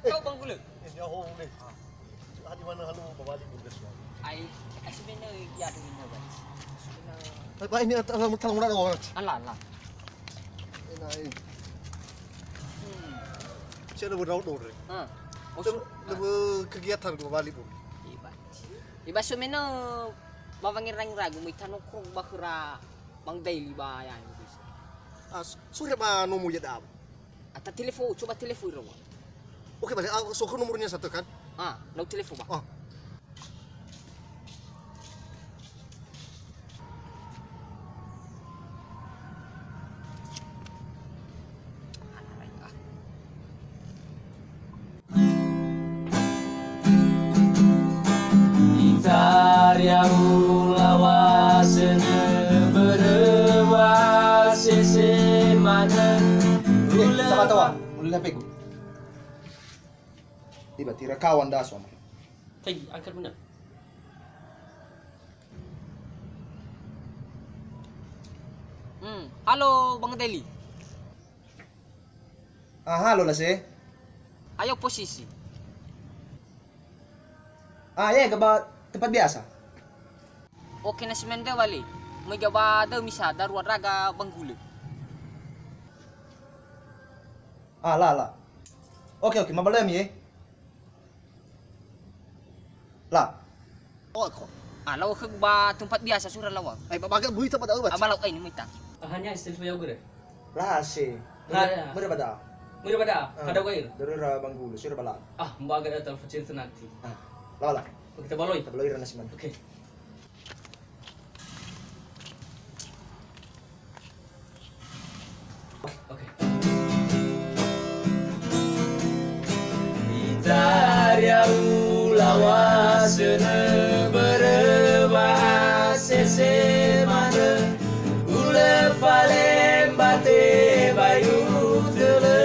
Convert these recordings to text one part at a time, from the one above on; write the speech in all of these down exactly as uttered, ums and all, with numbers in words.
Kau bang gula. Eh, nyaho uleh. Hadi mana halu babali gula semua. Ai, ai sebenarnya dia ada ini, Bang. Sebenarnya. Tapi ini antara mutang murah orang. Alah, alah. Enak, eh. Hmm. Saya ada berdaun dore. Ha. Lebe, lebe kegiatan babali pun. Iba. Iba semena ba wangerang ragu, mai tano kong ba khera Bang Daily ba ya, gitu. Ah, su-, sure ba nomo ya dam. Ata telefon, coba telefon ira, Bang. Oke, balik. Ah, so ke nomornya satu kan? Ah, lau telefon, Bang. Ah. Itaria ulawa sene berewa sese mana. Eh, sama tawa, mulai H P-ku. Tiba tira kawan dah suami. Hey, angkat benar. Hmm, halo Bang Deli. Ah, halo Lase. Ayo posisi. Ah, ya, ke ba tempat biasa. Oke, nasi mende wali. Mega ba demi sa darua raga banggule. Ah, la, la. Oke, oke, mabalemi, eh. La. Oh, kok. Ah, lau khögu ba tempat biasa sura lawang. Ai, ba baga bui tempat au, Bati. Abalau ai ni mita. Hanya istil fa yogure. Lahase. Mura, mura bada. Mura bada. Ah. Kada wail. Darura banggulu, sura bala. Ah, mbaga da tal facil tenati. Ah. Lala. Kita baloi. Kita baloi rana siman. Oke. Oke. Itaria ulawa sene berewa sese mana. Ule falemba te bayu tele.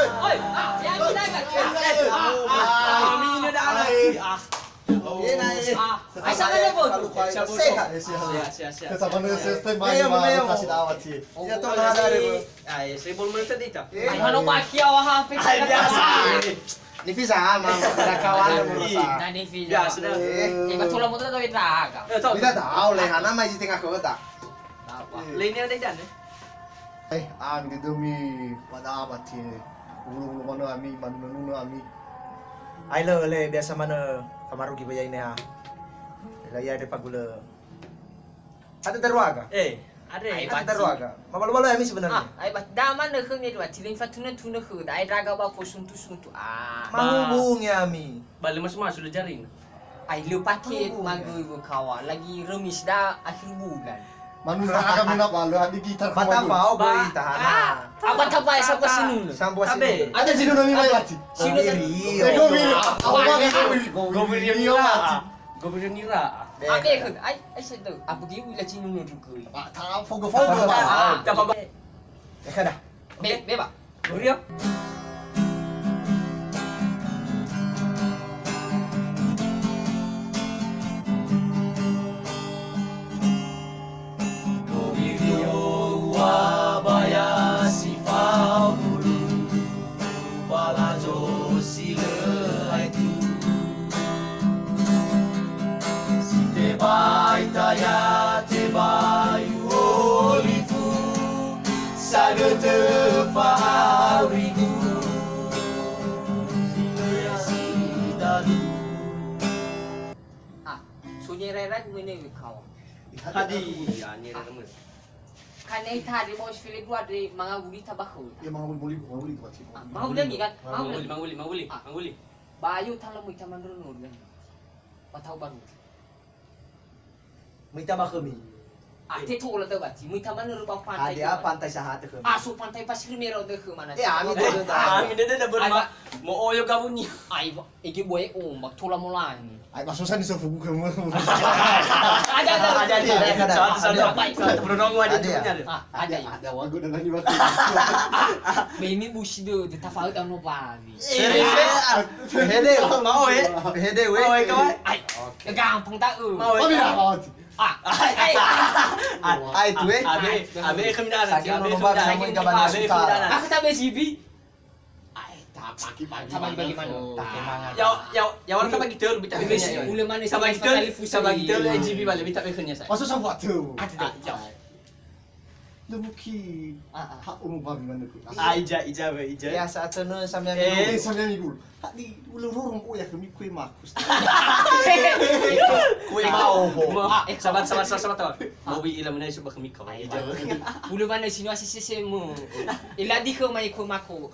Oi, ah, ya, kita ingat. Ah, ah, ah, ah, ini ada anak. Ah. Enak, eh. Ah, ai, sama dia, Bos. Sehat. Sehat, sehat, sehat. Kita mana saya stay main, Bang. Kasih dapat sih. Ya, tuh, ada, ada, Bos. Ah, ya, saya belum menentu, Dita. Eh. Ai, mana pakai awak H P? Ai, biasa. Ini visa, Mang. Ada kawan yang berusaha. Nah, ini visa. Ya, sudah. Eh. Eh, betul lah, motor atau kita? Eh, tahu. Tidak tahu, leh. Hana mai di tengah kota. Apa? Eh. Lainnya ada idan, eh? Eh, an gitu mi pada apa sih? Ulu-ulu mana ami, mana nunu ami. Ai le, le, biasa mana kamaru gi bayai ne ha. La ya de pagule. Ada daruaga? Eh, ada. Ai, ada daruaga. Mabalu-balu ami sebenarnya. Ah, ai, bat-, da mana khömi dua, tiling fatuna-tuna khö, da ai raga ba ko suntu-suntu. Ah. Menghubungi ami. Bale mas-mas sudah jaring. Ai, le paket magöi kawa, lagi remis da akhir bulan. Manura aga mena bale, adi gitar. Bata fao böi tahan. Ah, apa tabai sapa sinunu? Sampo sinunu. Ada sinunu mi mai lati. Sinunu. Gobiri. Eh, gobiri. Gobiri. Gobiri. Gobiri nira. Abe khö, ai, ai sedo. Abu gi ula cinunu juga. Pak, tak fogo-fogo, Pak. Ah, tak apa. Ya, kada. Be, be, Pak. Gobiri, ya. Gobiri, yo, ua baya si fao bulu. Balazo si lö aetu. Si tebai taya tebai olifu. Sagötö fa'aurigu. Si lö si dalu. Ah, so nyerera gumene we kawa. Hadi, ya, nyerera mö. Kan ai tadi mau sifili dua de mangawuli ta ba khöda. Ya, mangawuli, mangawuli, mangawuli, mangawuli. Ah, mangawuli lagi kan? Mangawuli, mangawuli, mangawuli, mangawuli. Bayu tala mui taman renur lagi. Patau baru. Mui ta ba khömi. Ah, te tola tau bati. Mui taman renur ba pantai. Ada pantai sahat khömi. Ah, so pantai Pasir Merah de khö mana? Ya, ami de. Ah, ami de de berma. Mo oyo kamu ni. Ai, Ege boe ombak tola molangi. Ai, masusa ni sofugu kamu. Ada, ada, ada, ada, ada. Satu, satu. Ada, ada. Satu, satu. Ada, ada. Ah, ada ya. Ada wagu dan lagi waktu. Bemi busi do, de tafaut ano pagi. Serius, eh? Hede, mau, eh? Hede, weh. Mau, eh, kawan? Ai, gampang tak, eh? Mau, eh, kawan? Ah, eh, ah. Ai tu, eh. Abe, abe khami dana. Sage nono ba, khami dana. Aku tak besi bi. Ai, tak bagi-bagi mana. Ya, ya, ya, orang tak bagi telu, bita bagi. Tabagi telu, tabagi telu N G B balik, bita bagi khanya sa. Masuk sabu tu. Ada tak? Ya. Lö mungkin ha omo babi manöku. Ah, ija, ija, we, ija. Ya, saat itu sambil Eh, sambil minggu. Hadi, ulun rorong, oh, ya, kami kue makus. Kue mau. Ah, sabar, sabar, sabar, sabar, sabar. Mau bi ila menai suba kami kau. Ija. Ulu mana sinu asi sesemu. Ila di ke mai kue mako.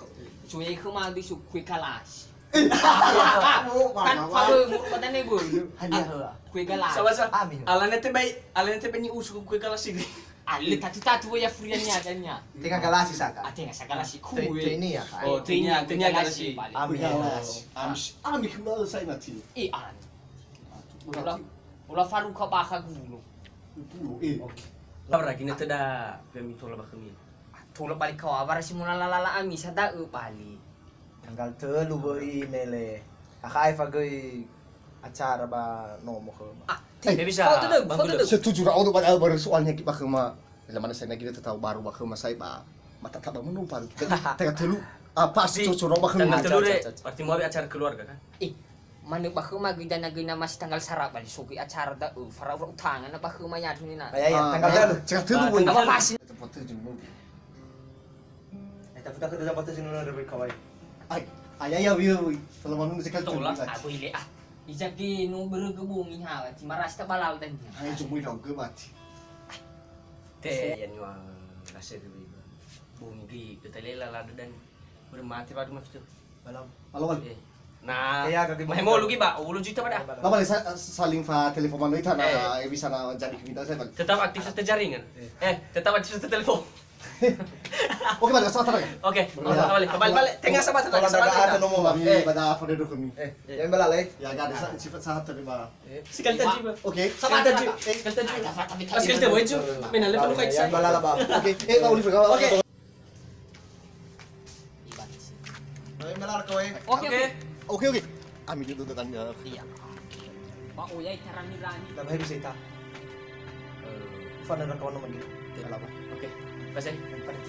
Cuma ke ma di su kue kalas. Kan pale mu kata ne bu. Hanya. Kue kalas. Sabar, sabar. Amin. Ala nete bai, ala nete bai ni usu kue kalas ini. Ale tatu-tatu ya furian ya dan ya. Tenga galasi saka. Ah, tenga sagalasi kue. Te ini ya. Oh, tenia, tenia galasi. Ami galasi. Ami, ami kembali saya nanti. Eh, an. Ula, ula faru ka bakha gulu. Gulu, eh. Oke. Laura gina teda kami tola bakha mi. Tola balik kau awara si mula lalala ami sada'ö balik. Tanggal telu wöi mele. Akha aefa göi acara ba nomo khöma. Ah, eh, bisa. Setuju ra odo ba, ba soalnya ki ba khöma. Ila mana saya nagi tetau baru ba khöma saya ba mata taba menu paru. Tanggal telu. Ah, pas cocoro ba khöma. Tanggal telu re, berarti mau ada acara keluarga kan? Eh, mana ba khöma göi dana göi nama si tanggal sara bali so göi acara da'ö, farau-rau tangan ba khöma ya dunia. Ya, ya, tanggal telu. Tanggal telu wöi. Apa pas? Tempat tujuh. Eh, tapi tak ada dapat sini udah dari kawai. Ai, ai, ai, awi, awi. Kalau mau sekali tola. Aku ile ah. Ija ke no bere ke bongi ha, ti marasi tak balal dan. Ai, cuma dong ke mati. Te ya nyuang rasa ke beri. Bongi ke telela lada dan bermati padu mas tu. Balam. Halo, Bang. Nah, ya, kaki mahemo lu giba, ulu juta pada. Lama sa-, saling fa telepon mana itu na, eh, bisa na jadi kita saya, Bang. Tetap aktif satu jaringan. Eh, tetap aktif satu telepon. Oke, balik, sahabat, ya. Oke, balik, balik, balik. Tengah sahabat, tengah sahabat. Ada nomor kami, eh, pada apa dia kami. Eh, yang balik, eh. Ya, ada sa-, sifat sahabat tadi, Bang. Sekali tadi, Bang. Oke. Sahabat tadi. Sekali tadi. Sekali tadi, Bang. Main aja, penuh kaca. Yang balik, Bang. Oke. Eh, Bang Oliver, Bang. Oke. Iwan sih. Oke, oke. Oke, oke. Ami dulu datang ke. Iya. Pak Oya, carani-rani. Lah, bahaya bisa ita. Eh, Fana dan kawan lagi. Oke. Apa? Oke. Kasih. Fana.